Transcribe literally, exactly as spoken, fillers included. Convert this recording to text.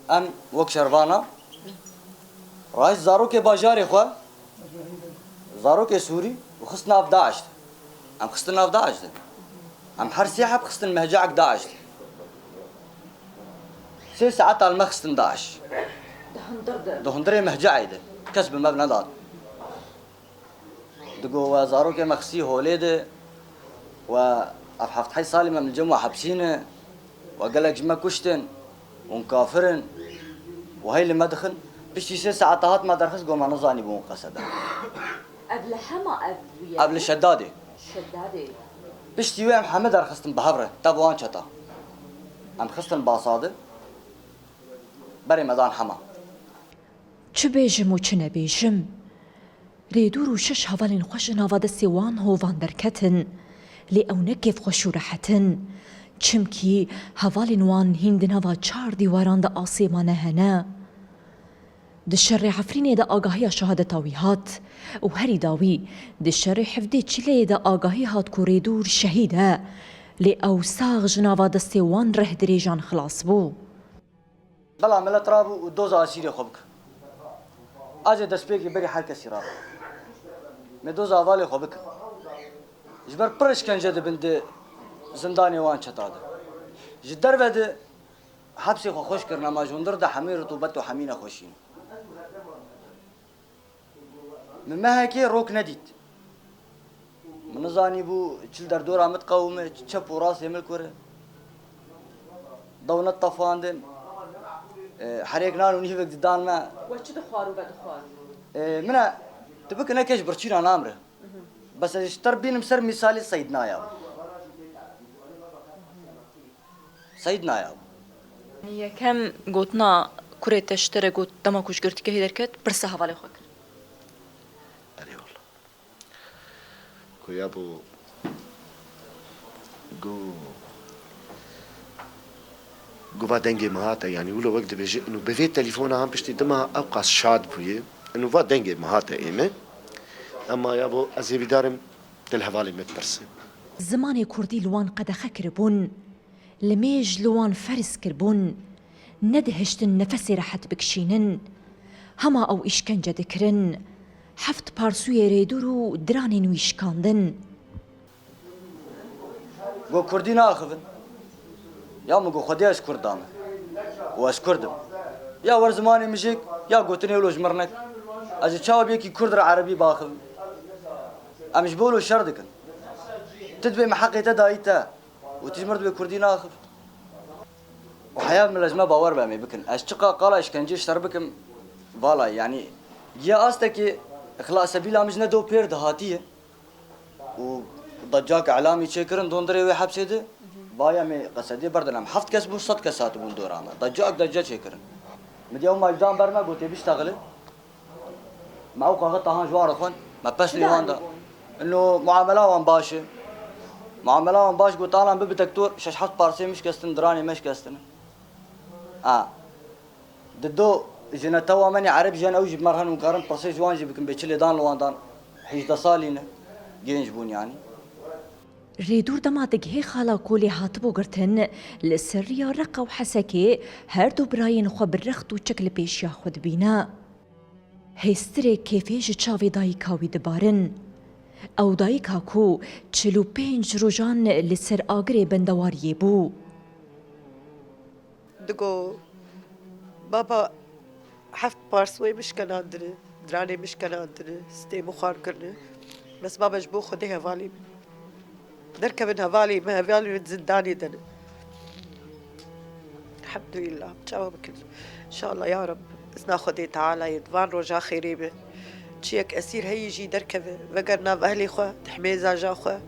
Em wek şervana, rayî zarokê bajarê xwe, zarokê Sûrî û xist nav DAIŞ de. Em xistin nav DAIŞ de. Em her sê heb xistin mehcaek DAIŞ de. Sê saeta li me xistin DAIŞ. Di hundir de. Di hundirê mehcaê de. Kes bi me nedat. Digo we zarokê me xistî holê de, we ev heft heyş salî me min cem we hepsî ne, we gelek ji me kuştin, hûn kafir in, we hey li me dixin. Piştî sê saeta hat me derxist, got me nizanî bû hûn qesede. Ev li hema ev bûye? Ev li Şedadê. Şedadê. Piştî wê em heme derxistin bi hev re, tev wan çeta. Em xistin Basade, berê me dan hema. Çi bêjim û çi nebêjim? Rêdûr û şeş hevalên xwe ji nava destê wan hovan derketin. Lê ew ne kêfxweş û rehet in. Çimkî hevalên wan hîn di nava çar dîwaran de asê mane hene. Di şerê Efrînê de agahiya şehadeta wî hat û herî dawî di şerê hevdê Çileyê de agahî hat ku Rêdûr şehîd e. Lê ew sax ji nava destê wan reh dirêjan xilas bû. Bela milet rabû û doza esîrê xwe bike. Ez ê destpêkê berî her kesî rabim. Me doza hevalê xwe bikin. Ji ber pir işkence dibin di zindanê wan çeta de. Ji derve de hepsê xwe xweş kirin, ema ji hundir de hemî ritûbet û hemî nexweşî ne. Min mehekê rok nedît. Min nizanîbû çi li derdora min diqewime, çi çep û rastê min li kur e. Dew netefandin. E, herêk nan û nîvek didan me. We çi dixwar û vedixwar? E, min e, tu bikine kes birçîna namre. Bes ez ji te re bînim ser mîsalê Seydnaya. Seydnaya. Yekem gotina kurê te ji te re got dema ku ji girtîgehê derket, pirsa hevalê xwe kir. Erê wala. Ku ya bo gu, gu va dengê min hate, yanî wilo wek dibêje, inu bi vê telefona han piştî dima ew qas şad bûye, inu va dengê min hate ê me. Ema ya bo ez hêvîdar im, tu li hevalê me bipirse. Zimanê kurdî li wan qedexe kiribûn. Limêj li wan ferz kirbûn, nedihiştin nefesê rehet bikişînin. Hema ew îşkence dikirin, heft parsûyê Rêdûr û diranên wî şikandin. Got kurdî naxivin. Ya min got Xwedê ez kurd dame. Û ez kurd im. Ya wer zimanê min jêk, ya gotinê wilo ji min re nek. Ez ê çawa bi yekî kurd re erebî biaxivim? Em ji bo wilo şer dikin. Tu dibê min heqê te dayî te. Û tu ji mir dibê kurdî naxif. Û heya min li ji me bawer be em ê bikin. Ez çiqa qala îşkencê ji ser bikim, vala, yanî, giya astekê ixlasebîla min ji ne do pêr dihatiye. Û decak elamî çêkirin, dondirê wê hepsê de, vay em ê qesedê berdin. Em heft kes bûn, sed kes hatibûn dora me. Decak decca çêkirin. Min diya û maldan ber me, gotê biştexile. Me ew kaxit tahan ji wan re xwend, me pes li wan da. Ino muamela wan baş e. Muamela wan baş, got, "Alan bibi dektor, şeş heft parsê min şikestin, diranê me şikestine." A. Di do ji netewa me nê ereb jiyan ew jî bi me re hene û karin pirsê ji wan jî bikin, bê çi lêdan li wan dan. Hêjdeh salî ne. Genç bûn yanî. Rêdûr dema digihê xala ku lê hatibû girtin, li ser riya Reqa û Hesekê her du birayên xwe bi rext û çek li pêşiya xwe dibîne. Hêstirê kêfê ji çavê dayika wî dibarin. Ew dayika ku çil û pênc rojan li ser agirê bendewariyê bû. Digo, baba heft pars wê min şkenandine, diranê min şkenandine, stê min xwar kirine. Bes baba ji bo Xwedê hevalê min. Derkevin hevalê me, hevalê min zindanê de ne. Elhamdulillah, çawa bikin? İnşallah ya Rab, izna Xwedê Teala yê, van roja xêrê be. Çiyek esîr heyî jî derkeve, veger nav ehlê xwe, dihmê zaja xwe.